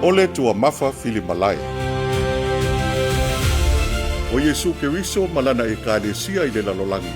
O le Tuamafa Filimalae. O Iesu Keriso ma Lana Ekalesia i le lalolagi.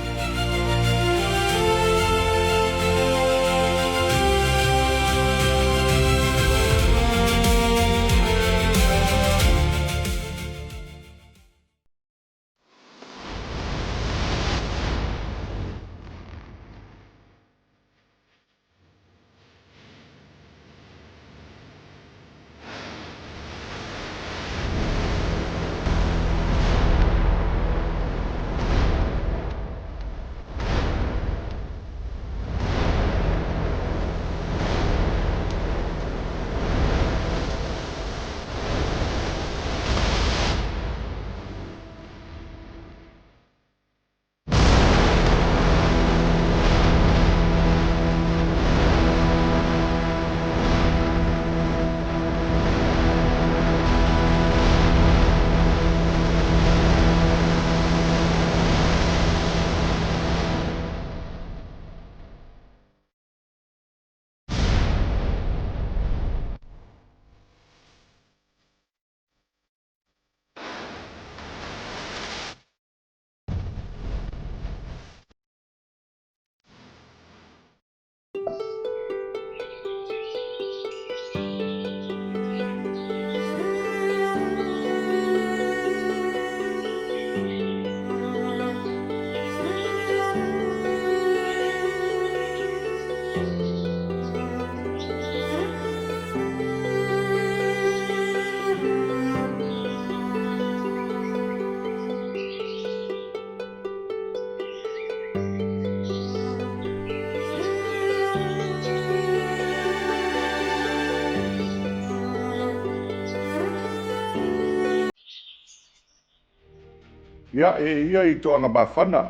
Ia, e ia i toaga mafana,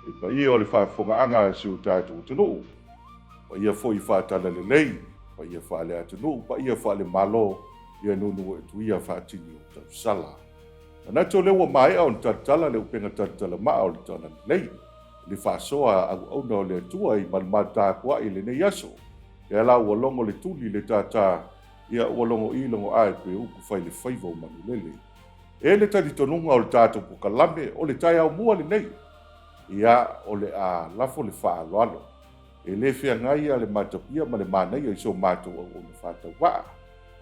i paia o le faafofogaaga a si o tatou atunuu, paia foi faatalalelei, paia faale-atunuu, paia faale-Malo, ia nuunuu atu ia faatini o tausala. Manatu o lea ua maea ona talatala le upega talatalamaa o le Talalelei, le faasoa a auauna o le Atua i malumalu-takuai i lenei aso. Lea la ua logo le tuli le tātā, ia ua logo i logo ae pe upu fai le faiva o manulele. E le talitonuga o le tatou pokalame o le taeao mua lenei, ia o le a lafo le faaaloalo. E le feagai a le matapia ma le manaia i so matou auauna faatauvaa.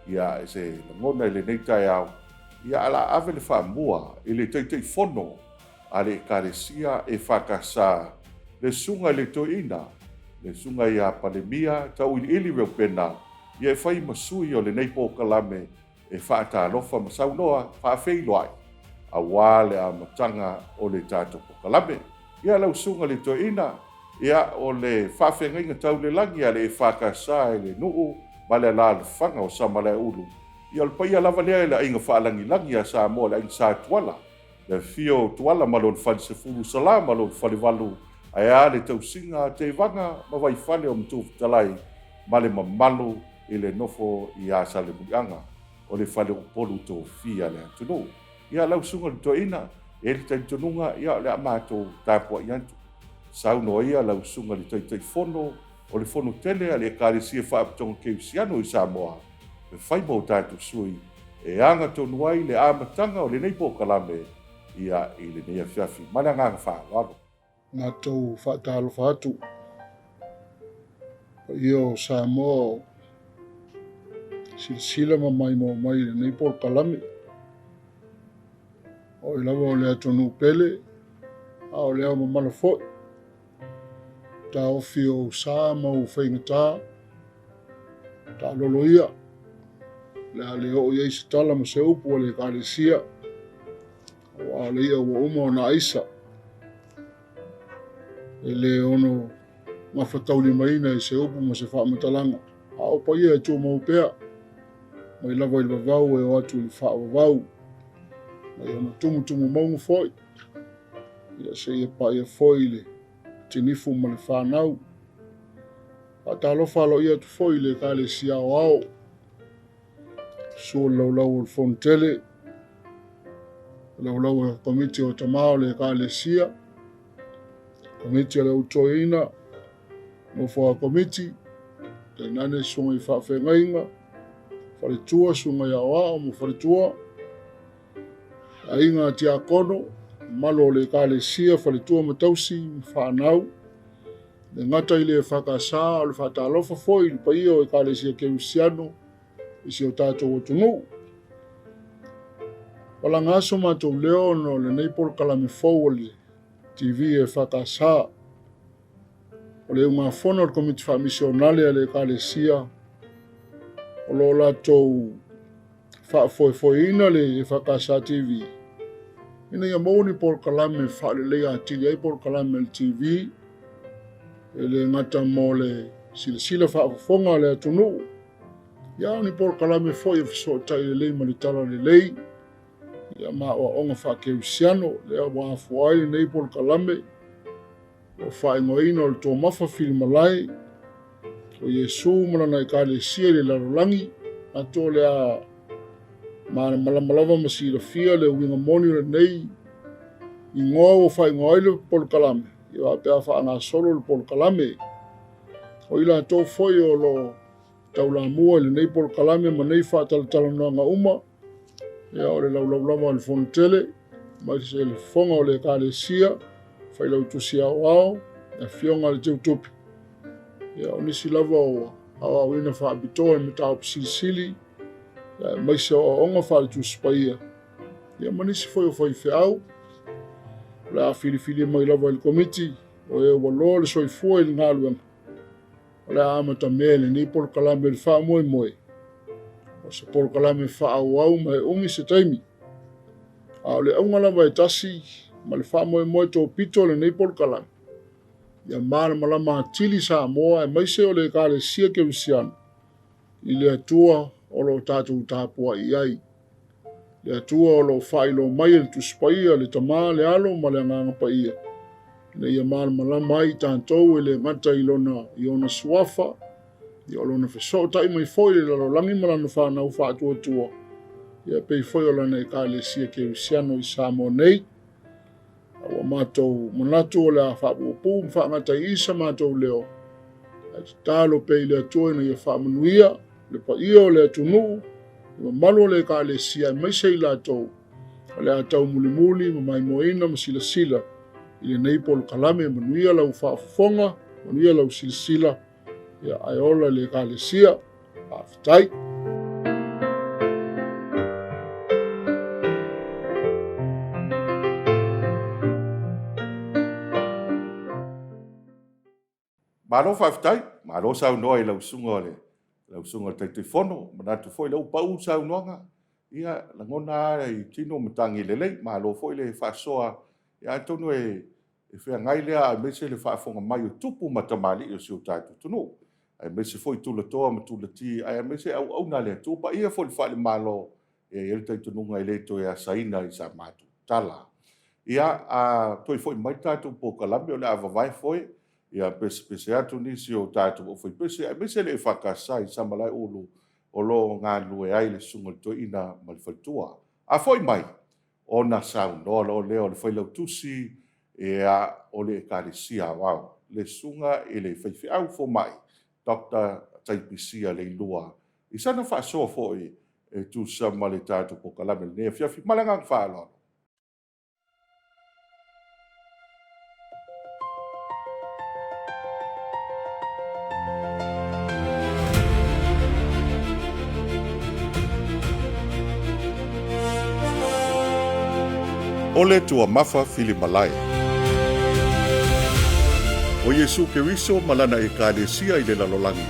Ia, se lagona i lenei taeao, ia a la ave le faamua i le Taitaifono a le Ekalesia EFKS, le Susuga i le Toeaina, le Susuga ia Palemia Tauiliili Reupena, ia e fai ma sui o lenei polokalame e faatalofa ma saunoa faafeiloai aua le amataga o le tatou polokalame. Ia lau Susuga i le Toeaina, ia o le faafeagaiga tau le lagi a le EFKS i le nuu ma le alaalafaga o Samalaeulu, ia o le paia lava lea i le aiga faalagilagi a Samoa, le aiga Sa Tuala, le afifio o Tuala ma lona falesefulu, Sala ma lona falevalu, ae a le tausiga a Tevaga ma Vaifale o Matuafetalai ma le mamalu i le nofo ia Salemuliaga o le faleupolu tofia a le atunuu. Ia lau susuga i le toeaina, e i ai le talitonuga, ia o le a matou tapuai atu. Saunoa ia lau susuga i le Taitaifono o le Fono Tele a le Ekalesia Faaputoga Kerisiano i Samoa e fai mo tatou sui e aga tonu ai le amataga o lenei polokalame ia i lenei afiafi. Ma le agaga faaaloalo. Matou faatalofa atu paia o Samoa o silasila ma maimoa mai i lenei polokalame. O oe lava o le atunuu pele, a o le ao mamala foi. Taofi ou sa ma ou faigata, taalolo ia, o le a le oo i ai se tala ma se upu a le Ekalesia, aua o le i'a ua uma ona aisa, e le ono gafataulimaina i se upu ma se faamatalaga, a o paia e tumau pea, mai lava i le vavau e oo atu i le faavavau, mai ona tumutumu mauga foi, ia seia paia foi le tinifu ma le fanau. Faatalofa aloaia atu foi i le Ekalesia Aoao, susu o le laulau o le Fono Tele, laulau o le Komiti o Tama o le Ekalesia, Komiti o le Autoina, nofo a Komiti, tainane susuga i faafeagaiga, Faletua, Susuga ia Aoao ma Faletua, aiga Tiakono, mamalu o le Ekalesia, Faletua ma Tausi ma Fanau, le gata i le EFKS, o le faatalofa foi i le paia o Ekalesia Kerisiano i si o tatou atunuu. Palaga aso matou leo ona o lenei polokalame fou o le TV EFKS. O le ugafono a le Komiti Faamisionale a le Ekalesia o lo o latou faafoefoeina le EFKS TV ina ia maua ni polokalame faaleleia atili ai polokalame a le TV e le gata mo le silasila faafofoga a le atunuu, ia o ni polokalame foi e fesootai lelei ma le tala lelei, ia ma aoaoga faakerisiano lea ua afua ai lenei polokalame ua faaigoaina o le Tomafa Filimalae o Iesu ma lana Ekalesia i le lalolagi. Atonu o le a malamalama lava ma silafia le uiga moni o lenei igoa ua faaigoa ai le polokalame, ia pe a faagasolo le polokalame. O i latou foi o lo o taulamua i lenei polokalame ma nei faatalatalanoaga uma, ia o le laulau lava o le Fono Tele, mai se le fofoga o le Ekalesia, Failautusi Aoao, le Afioga i le Teutupe. Ia o nisi lava o aoaoina faapitoa i mataupu silisili, aemaise o aoaoga faale-Tusi Paia, ia ma nisi foi o faifeau. O le a filifili mai lava i le Komiti o e ua loa le soifua i le galuega, o le a amatamea i lenei polokalame i le faamoemoe o se polokalame faaauau ma e umi se taimi. A o le auga lava e tasi ma le faamoemoe topito o lenei polokalame, ia malamalama atili Samoa aemaise o le Ekalesia Kerisiano i le Atua o lo o tatou tapuai i ai. Le Atua o lo o faailoa mai e le Tusi Paia, le Tama, le Alo ma le Agaga Paia, ina ia malamalama ai i tatou e le gata i lona, i ona suafa, ia o lona fesootai mai foi i le lalolagi ma lana fanau faatuatua, ia pei foi o lana Ekalesia Kerisiano i Samoa nei. A ua matou manatu o le a faapuupuu ma faagata i i sa matou leo, ae tatalo pea i le Atua ina ia faamanuia le paia o le atunuu, le mamalu o le Ekalesia, aemaise i latou o le a taumulimuli ma maimoaina ma silasila i lenei polokalame. Manuia lau faafofoga, manuia lau silasila, ia ae ola le Ekalesia. Faafetai. Malo faafetai, malo saunoa i lau susuga o le lau susuga o le Taitaifono. Manatu foi lea ua pau le saunoaga, ia lagona lava i tino matagi lelei. Malo foi le faasoa, ia atonu e feagai lea aemaise le faafofoga mai o tupu ma tamalii o si o tatou atunuu, aemaise foi tulatoa ma tulati, aemaise auauna a le Atua, paia foi i le Falemalo. E i ai le talitonuga e le toe asaina i sa matou tala. Ia, a toe foi mai le tatou polokalame, o le a vavae foe, ia pesepese atu nisi o tatou aufaipese, aemaise le EFKS i Samalaeulu o lo o galulue ai le Susuga i le Toeaina ma le Faletua. A foi mai, ona saunoa loa lea o le Failautusi ia, o le Ekalesia Aoao, le Susuga i le Faifeau Fomai, Doctor Taipisia Leilua, i sana faasoa foi e tusa ma le tatou polokalame i lenei afiafi. Ma le agaga faaaloalo. O le Tuamafa Filimalae. O Iesu Keriso ma lana Ekalesia i le lalolagi.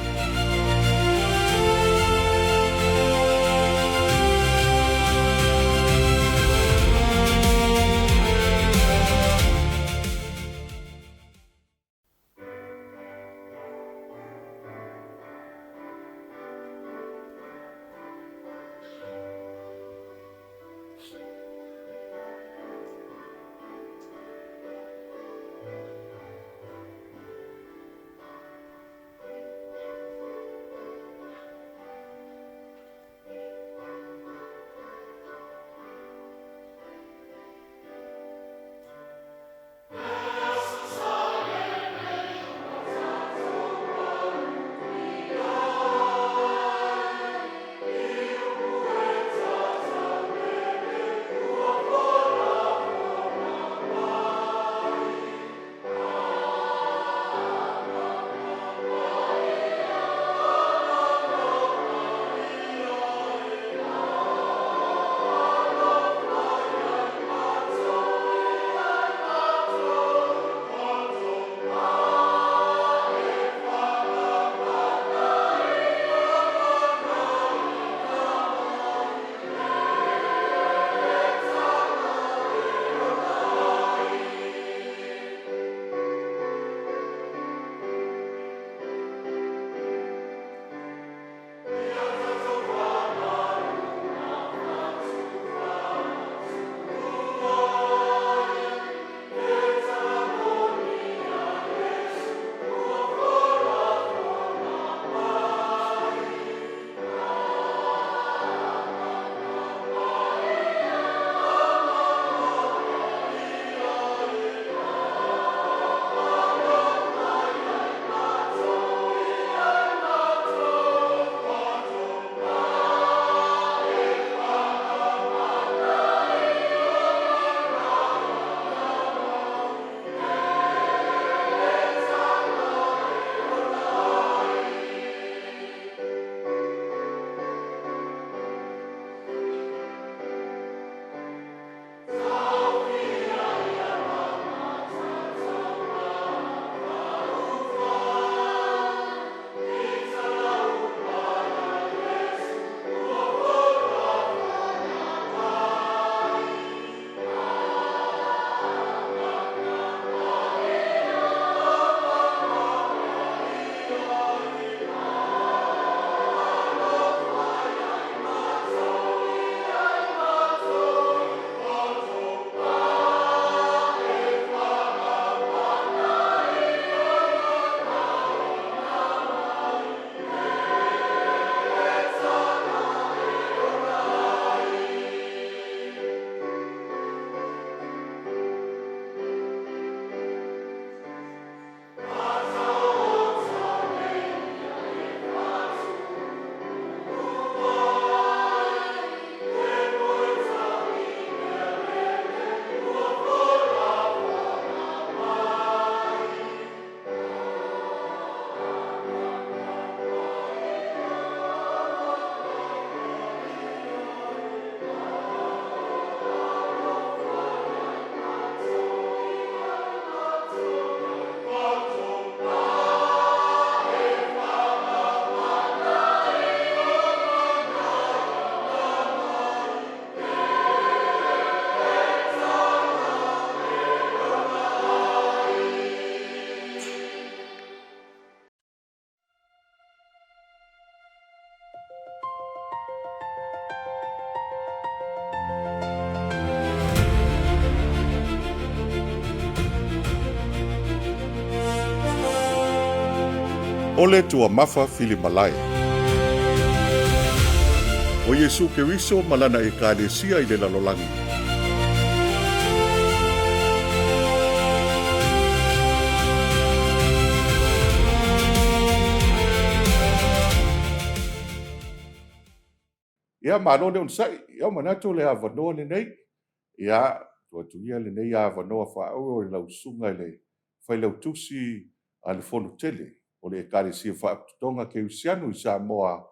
O le Tuamafa Filimalae. O Iesu Keriso ma Lana Ekalesia i le lalolagi. Ia, malo le onosai. Ia, manatu o le avanoa lenei. Ia, tuu atu ia lenei avanoa faaauau i lau susuga i le Failautusi a le Fono Tele o le Ekalesia Faapotopotoga Kerisiano i Samoa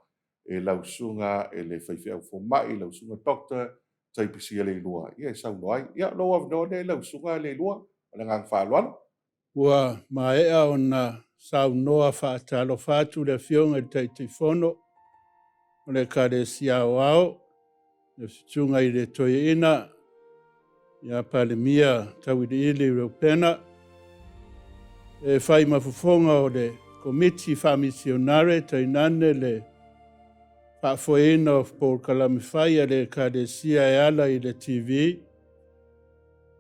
e lau susuga e le faifeau fomai, lau susuga Doctor Taipisia Leilua, ia e saunoa ai. Ia, lou avanoa lenei lau susuga Leilua, ma le agaga faaaloalo. Ua maea ona saunoa faatalofa atu le Afioga i le Taitaifono o le Ekalesia Aoao, le Susuga i le Toeaina ia Palemia Tauiliili Reupena, e fai ma fofoga o le Komiti Faamisionare tainane le faafoeina o polokalame fai a le Ekalesia e ala i le TV,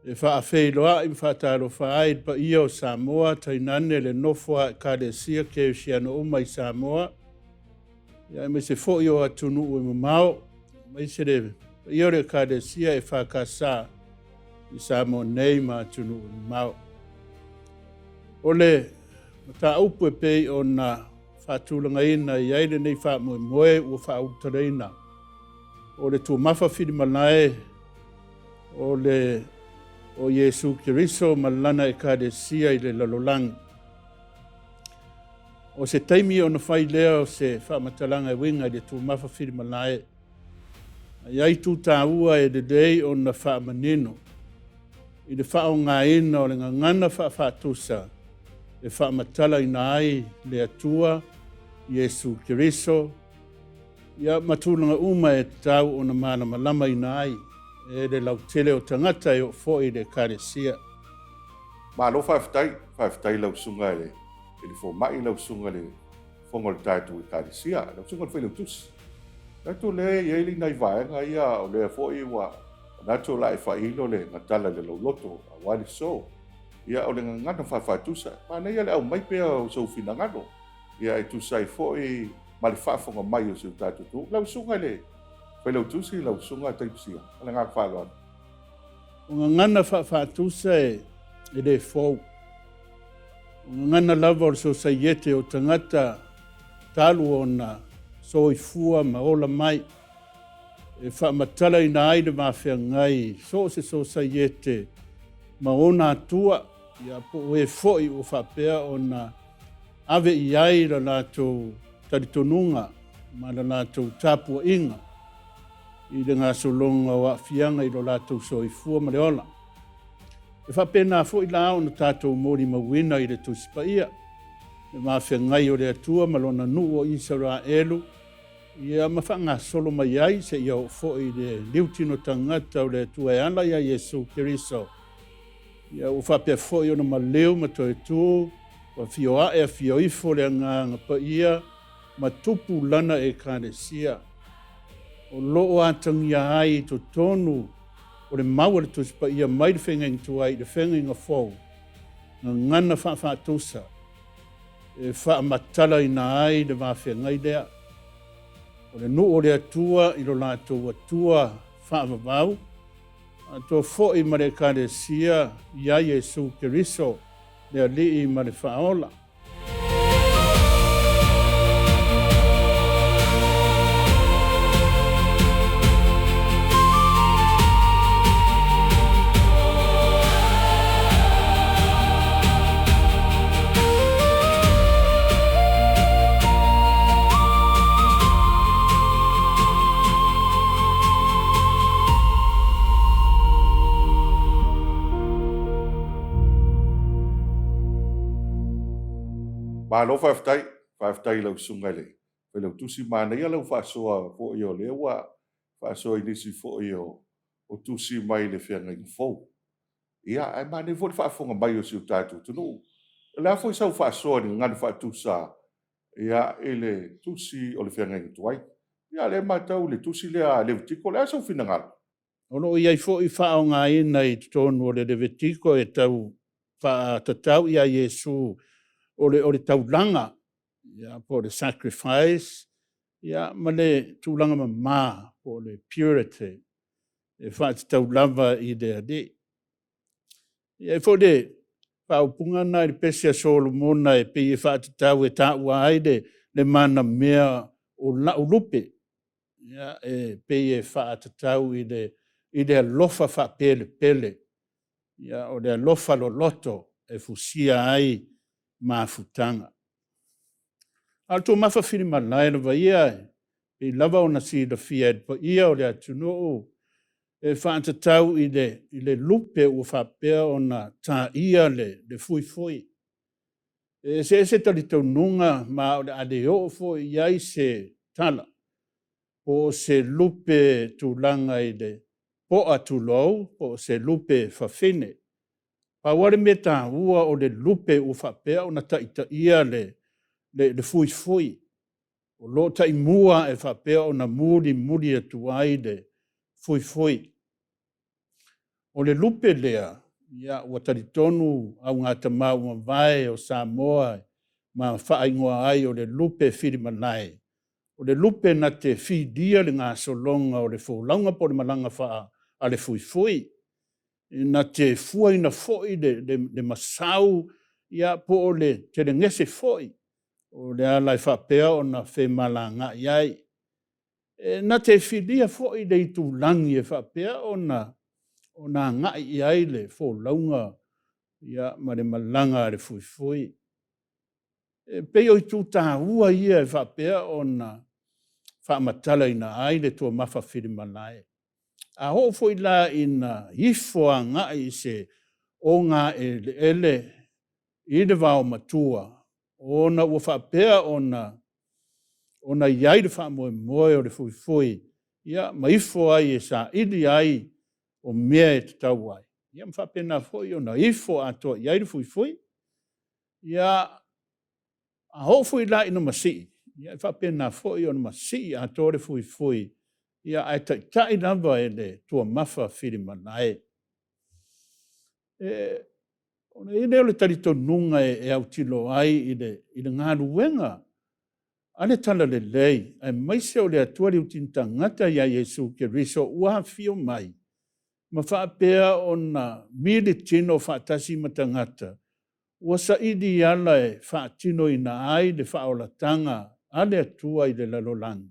e faafeiloai ma faatalofa ai i le paia o Samoa, tainane le nofo a Ekalesia Kerisiano uma i Samoa, aemaise foi o atunuu e mamao, aemaise le paia o le Ekalesia EFKS i Samoa nei ma atunuu e mamao. O le mataupu e pei ona faatulagaina i ai lenei faamoemoe ua faaulutalaina, o le tuamafa filimalae o le o Iesu Keriso ma Lana Ekalesia i le lalolagi. O se taimi ona fai lea o se faamatalaga e uiga i le tumafa filimalae. A i ai itu taua e lelei ona faamanino i le faaaogaina o le gagana faafaatusa e faamatalaina ai le Atua, Iesu Keriso, ia ma tulaga uma e tatau ona malamalamaina ai e le lautele o tagata e oo foi i le Ekalesia. Malo faafetai, faafetai i lau susuga i le fomai, lau susuga i le fofoga o le tatou Ekalesia, lau susuga i le Failautusi. Manatu o lea e i ai nai vaega ia o lea foi ua manatu o le a e faailo le gatala i le lauloto aua le so. Ia o le gagana faafaatusa, manaia le aumai pea o sou finagalo. Ia e tusa ai foi ma le faafofoga mai o si o tatou atunuu. Lau susuga i le Failautusi, lau susuga Taipisia, ma le agaga faaaloalo. O gagana faafaatusa e le fou. O gagana lava o le sosaiete o tagata talu ona soifua ma ola mai e faamatalaina ai le mafeagai i so o se sosaiete ma ona atua, ia po o e foi ua faapea ona ave i ai la latou talitonuga ma la latou tapuaiga i le gasologa o aafiaga i lo latou soifua ma le ola. E faapena foi la ona tatou molimauina i le Tusi Paia, le mafeagai o le Atua ma Lona nuu o Isaraelu, ia ma faagasolo mai ai seia oo foi i le liutino tagata o le Atua e ala ia Iesu Keriso. Ia ua faapea foi ona maleu ma toe tu, ua afio ae afio ifo le Agaga Paia ma tupu Lana Ekalesia, o lo o atagia ai i totonu o le mau a le Tusi Paia mai le Feagaiga Tuai i le Feagaiga Fou, gagana faafaatusa e faamatalaina ai le vafeagai lea o le nuu o le Atua i lo latou Atua faavavau, atoa foi ma le Ekalesia ia Iesu Keriso, le Alii ma le Faaola. Malo faafetai, faafetai i lau susuga i le Failautusi, manaia lau faasoa foi o lea ua faasoa i nisi foi o tusi mai le feagaiga fou. Ia, ae manaia foi le faafofoga mai o si o tatou atunuu. O le a foi sau faasoa i le gagana faatusa ia, i le tusi o le feagaiga tuai? Ia, o lea e matau i le tusi lea a Levitiko, o le a sou finagalo? O lo o i ai foi faaaogaina i totonu o le Levitiko e tau faatatau ia Iesu o le taulaga. ia, po o le sacrifice, ia, ma le tulaga mama po o le purity e faatatau lava i le Alii. E i ai foi le faaupuga lena i le pese a Solomona e pei e faatatau e taua ai le manamea o lau lupe, e pei e faatatau i le alofa faapelepele, o le alofa loloto e fusia ai mafutaga. A o le tuamafa filimalae lava ia, e pei lava ona silafia e le paia o le atunuu, e faatatau i le lupe ua faapea ona taia le fuifui. E eseese talitonuga ma o le a le oo foi i ai se tala, po o se lupe tulaga i le po'a tulou, po o se lupe fafine. Pau lava le mea taua o le lupe ua faapea ona taitaia le fuifui, o lo o taimua e faapea ona mulimuli atu ai le fuifui. O le lupe lea, ua talitonu augatama ua mavae o Samoa ma faaigoa ai o le lupe filimalae, o le lupe na te filia le gasologa o le folauga po o le malaga a le fuifui, na te fuaina foi le masau po o le telegese foi o le ala e faapea ona femalagaai ai. E na te filia foi le itulagi e faapea ona agai i ai le folauga ma le malaga a le fuifui. E pei o itu taua ia e faapea ona faamatalaina ai le tuamafa filimalae. A oo foi la ina ifo agai i se ogaeleele i le vaomatua, ona ua faapea ona i ai le faamoemoe o le fuifui, ia, ma ifo ai e saili ai o mea e tatau ai, ia ma faapena foi ona ifo atoa i ai le fuifui. Ia, a oo foi la ina masii, ia e faapena foi ona masii atoa le fuifui, ia ae taitai lava e le tuamafa filimalae. Ona i ai lea o le talitonuga e autilo ai i le galuega a le Talalelei, aemaise o le Atua le Utini Tagata ia Iesu Keriso ua afifio mai ma faapea ona militino faatasi ma tagata, ua saili ala e faatinoina ai le faaolataga a le Atua i le lalolagi,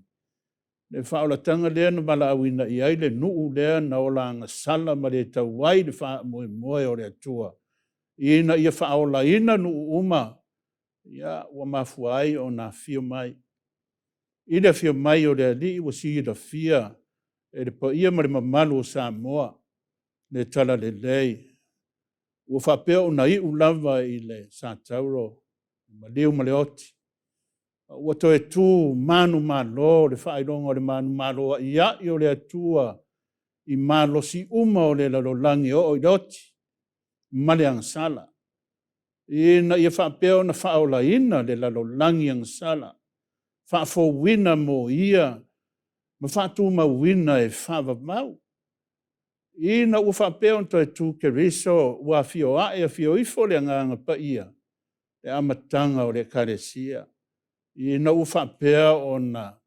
le faaolataga lea na valaauina i ai le nuu lea na ola agasala ma le tau ai le faamoemoe o le Atua, ina ia faaolaina nuu uma, ia, ua mafua ai ona afio mai. I le afio mai o le Alii ua silafia e le paia ma le mamalu o Samoa le Talalelei, ua faapea ona iu lava i le satauro, le maliu ma le oti, a ua toe tu manumalo le faailoga o le manumalo a'ia'i o le Atua i malosi uma o le lalolagi e oo i le oti ma le agasala, ina ia faapea ona faaolaina le lalolagi agasala, faafouina mo ia ma faatumauina e faavavau. Ina ua faapea ona toe tu Keriso, ua afio ae afio ifo le Agaga Paia, le amataga o le Ekalesia, ina ua faapea ona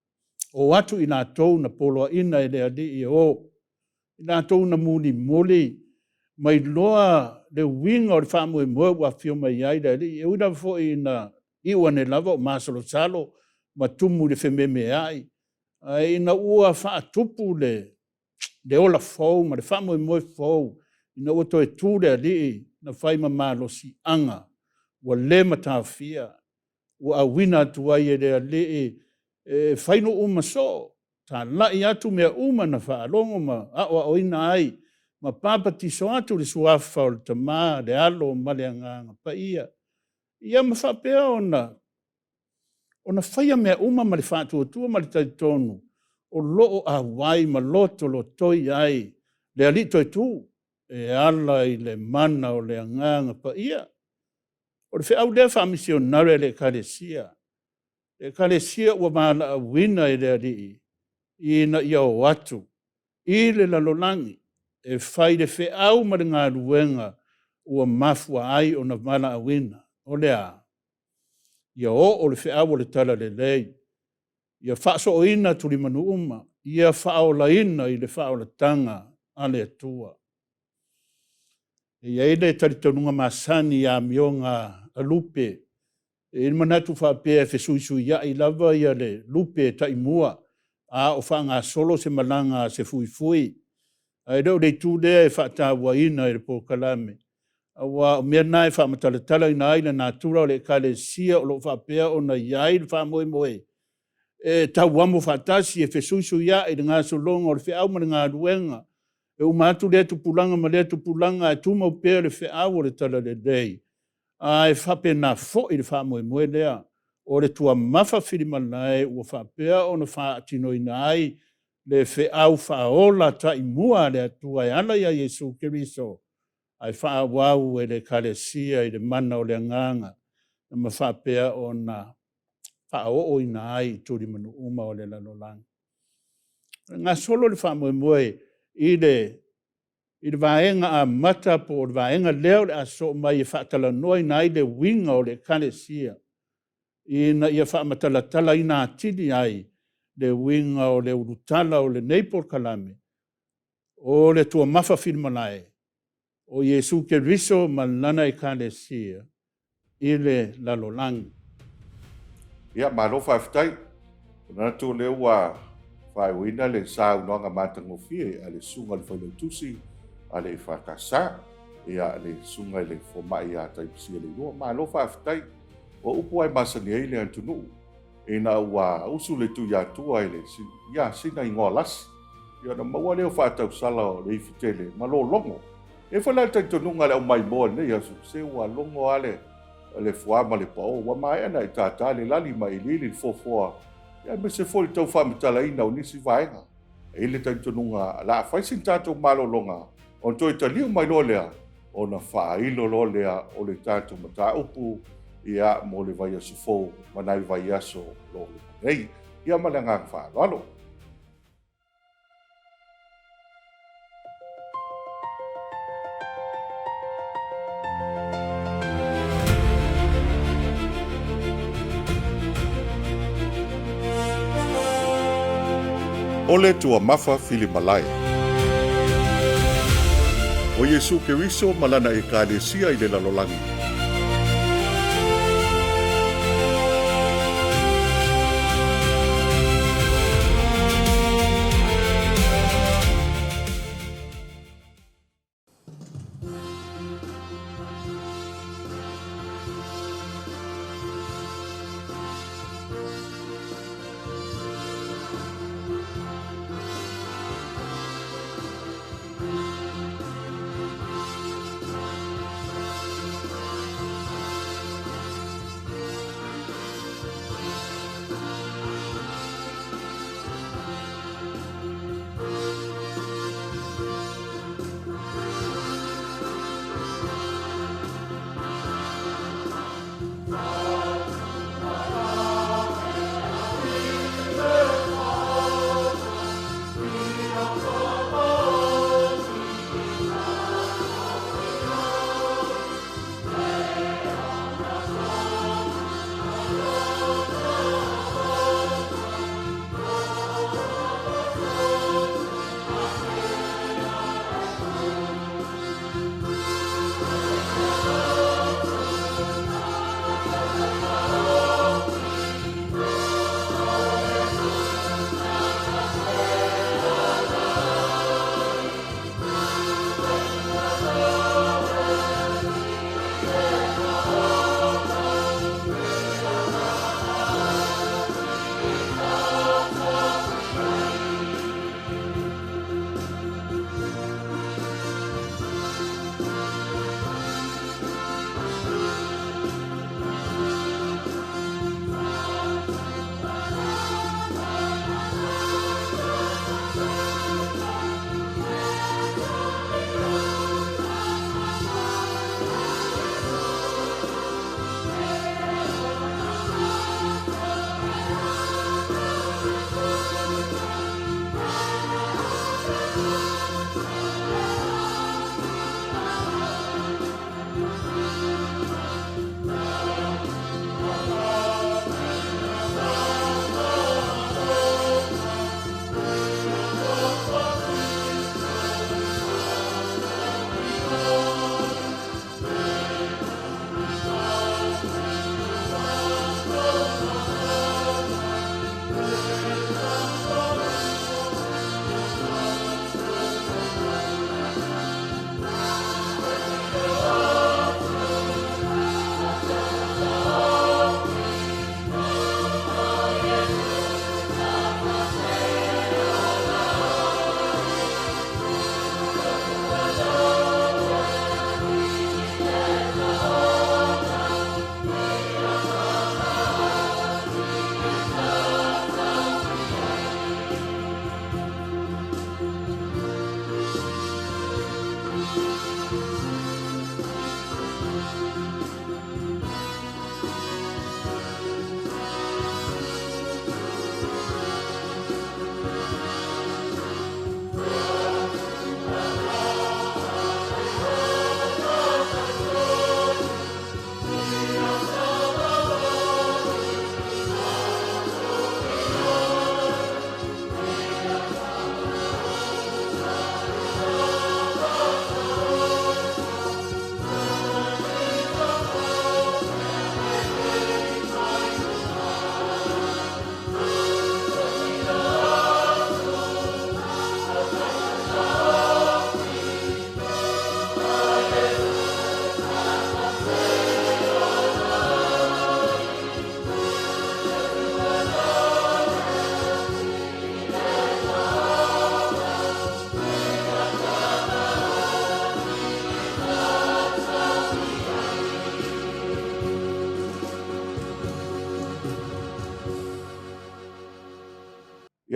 o atu i latou na poloaiina e le Alii e o, i latou na mulimuli ma iloa le uiga o le faamoemoe ua afio mai ai le Alii. E ui lava foi ina iu ane lava o masalosalo ma tumu i le fememeai, ae ina ua faatupu le ola fou ma le faamoemoe fou, ina ua toe tu le Alii na fai ma malosiaga ua le mataofia, ua auina atu ai e le Alii e fai nuu uma soo, talai atu mea uma na faalogo ma aoaoina ai, ma papatiso atu le suafa o le Tama, le Alo ma le Agaga Paia. Ia ma faapea ona faia mea uma ma le faatuatua ma le talitonu o lo o auai ma lotolotoi ai le Alii Toetu e ala i le mana o le Agaga Paia. O le feau lea faamisionare a le Ekalesia, le Ekalesia ua valaauina e le Alii ina ia o atu i le lalolagi e fai le feau ma le galuega ua mafua ai ona valaauina. O le a? Ia oo le feau o le Talalelei, ia faasooina tulimanu uma, ia faaolaina i le faaolataga a le Atua. E i ai le talitonuga masani i amioga a lupe, e i ai le manatu faapea e fesuisuiai lava ia le lupe e taimua a o faagasolo se malaga a se fuifui. Ae le o le itu lea e faatauaina i le polokalame, aua o mea na e faamatalatalaina ai le natura o le Ekalesia o lo o faapea ona i ai le faamoemoe e tauamo faatasi, e fesuisuiai le gasologa o le feau ma le galuega. E uma atu lea tupulaga ma lea tupulaga ae tumau pea le feau o le Talalelei, ae faapena foi le faamoemoe lea o le tuamafa filimalae ua faapea ona faatinoina ai le feau faaola taimua a le Atua e ala ia Iesu Keriso, ae faaauau e le Ekalesia i le mana o le Agaga ma faapea ona faaooina ai i tulimanu uma o le lalolagi. E gasolo le faamoemoe i le vaega amata po o le vaega lea o le a sosoo mai e faatalanoaina ai le uiga o le Ekalesia, ina ia faamatalatalaina atili ai le uiga o le ulutala o lenei polokalame, o le tuamafa filimalae o Iesu Keriso ma Lana Ekalesia i le lalolagi. Ia, malo faafetai. Manatu o lea ua faaiuina le saunoaga matagofie a le Susuga i le Failautusi a le EFKS, ia, le Susuga i le Fomai ia Taimasia Leiloa. Malo faafetai. O upu lava e masani ai le atunuu, ina ua usu le Tuiatua i le, ia, sina igoa lasi, ia ona maua lea o faatausala o le ifitele ma lologo. E i ai foi la le talitonuga a le aumaimoa i lenei aso, se ua logo lava le, le fuā ma le paō, ua maea ona e tātā le lali ma iliili le foafoa, aemaise foi le tau faamatalaina o nisi vaega. E i ai le talitonuga o le a fai sina tatou malologa ona toe taliu mai loa lea, ona faailo loa lea o le tatou mataupu ia mo le vaiaso fou ma nai vaiaso o lo o loma nei. Ia ma le agaga faaaloalo. O le Tuamafa Filimalae. O Iesu Keriso ma Lana Ekalesia i le lalolagi.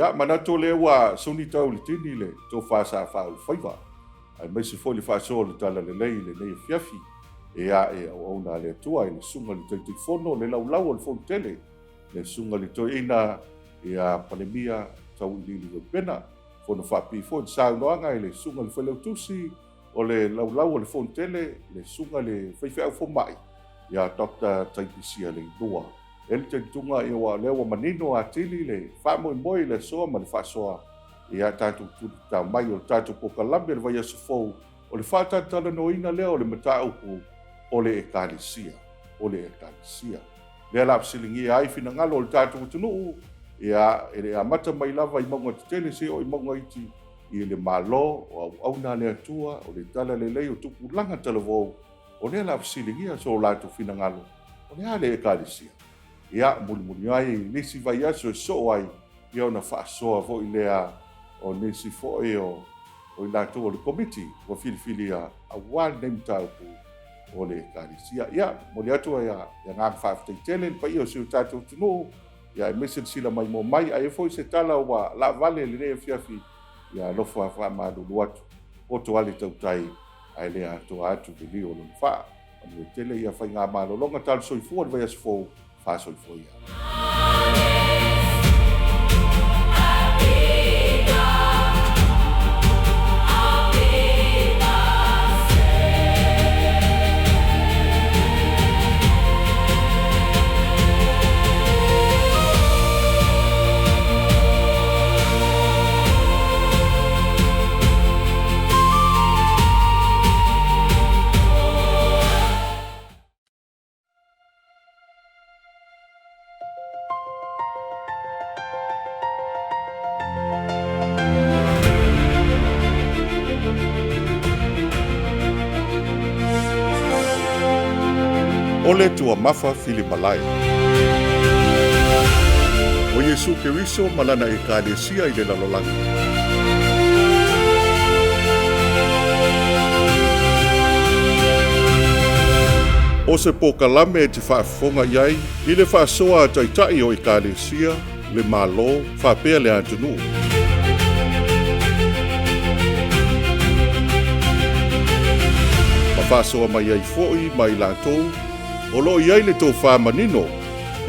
Ia, manatu o lea ua suni tau i le tini le tofa sa faaulufaiva, aemaise foi le faasoa o le Talalelei i lenei afiafi, e ae auauna a le Atua i le Susuga i le Taitaifono, le Laulau o le Fonotele, le Susuga i le Toeaina ia Palemia Tauiliili Weipena. Fono faapipii foi le saunoaga i le Susuga i le Failautusi o le Laulau o le Fonotele, le Susuga i le Faifeau Fomai ia Doctor Taipisia Leilua. E le talituga ia aua o lea ua manino atili le faamoemoe i le asoa ma le faasoa ia tatou tulitao mai o le tatou polokalame o le vaiaso fou o le faatalatalanoaina lea o le mataupu o le Ekalesia, o le Ekalesia. Lea la fesiligia ai finagalo o le tatou atunuu, ia, e le amata mai lava i mauga tetele seia oo i mauga iti, i le Malo, o auauna a le Atua, o le talalelei o tupulaga talavou, o lea la fesiligia so latou finagalo, o le a le Ekalesia? Ia, mulimuli ai i nisi vaiaso e soo ai, ia ona faasoa foi lea o nisi foi o i latou o le Komiti ua filifilia aua lenei mataupu o le Ekalesia. Ia, momoli atu ai le agaga faafetai tele i le paia o si o tatou atunuu, ia aemaise le sila maimoa mai. A i ai foi se tala ua laavale i lenei afiafi, ia alofa faamalulu atu, poto ale tautai ae le atoa atu le liu o lona faa. Manuia tele ia faigamalologa talo soifua i le vaiaso fou, faasoifua ia. O le Tuamafa Filimalae. O Iesu Keriso ma Lana Ekalesia i le lalolagi. O se polokalame e te faafofoga i ai i le faasoa a Taitai o Ekalesia, le Malo, faapea le atunuu. Ma faasoa mai ai foi ma i latou o lo o i ai le tofa manino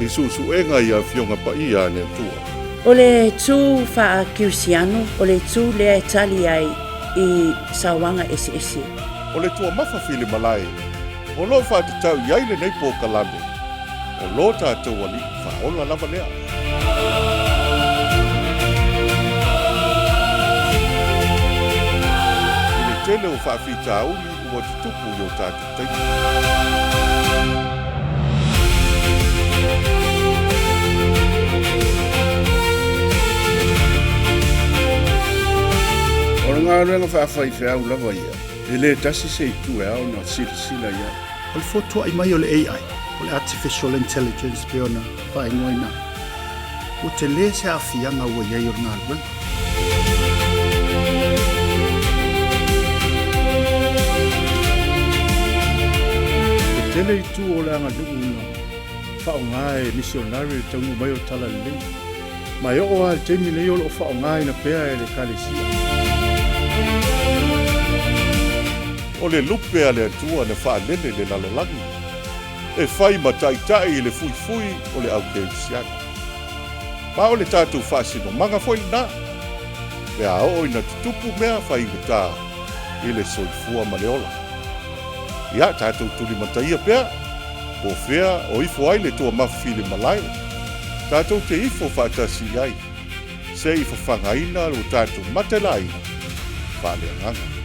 i suesuega i Afioga Paia a le Atua. O le itu faa-Kerisiano, o le itu lea e tali ai i sauaga eseese. O le tuamafa filimalae o lo o faatatau i ai lenei polokalame, o lo tatou Alii faaola lava lea. I le tele o faafitauli ua tutupu i o tatou taimi. O le galuega faafaifeau lava ia, e le tasi se itu e ao ona silasila i ai. O le fotua'i mai o le AI, po o le Artificial Intelligence pei ona faaigoaina ai, ua tele se aafiaga ua i ai o le galuega. E tele itu o le aganuu na faaaoga e misionari i le taunuu mai o le Talalelei, ma e oo lava i le taimi nei o lo o faaaogaina pea e le Ekalesia. O le lupe a le Atua na faalele i le lalolagi, e fai ma taitai i le fuifui o le au kerisiano. Ma o le tatou faasinomaga foi lena, pe a oo ina tutupu mea faigata i le soifua ma le ola. Ia tatou tulimataia pea, po o fea o ifo ai le tuamafu filimalae, tatou te ifo faatasi i ai, se i fafagaina lo tatou matelaina faaleagaga.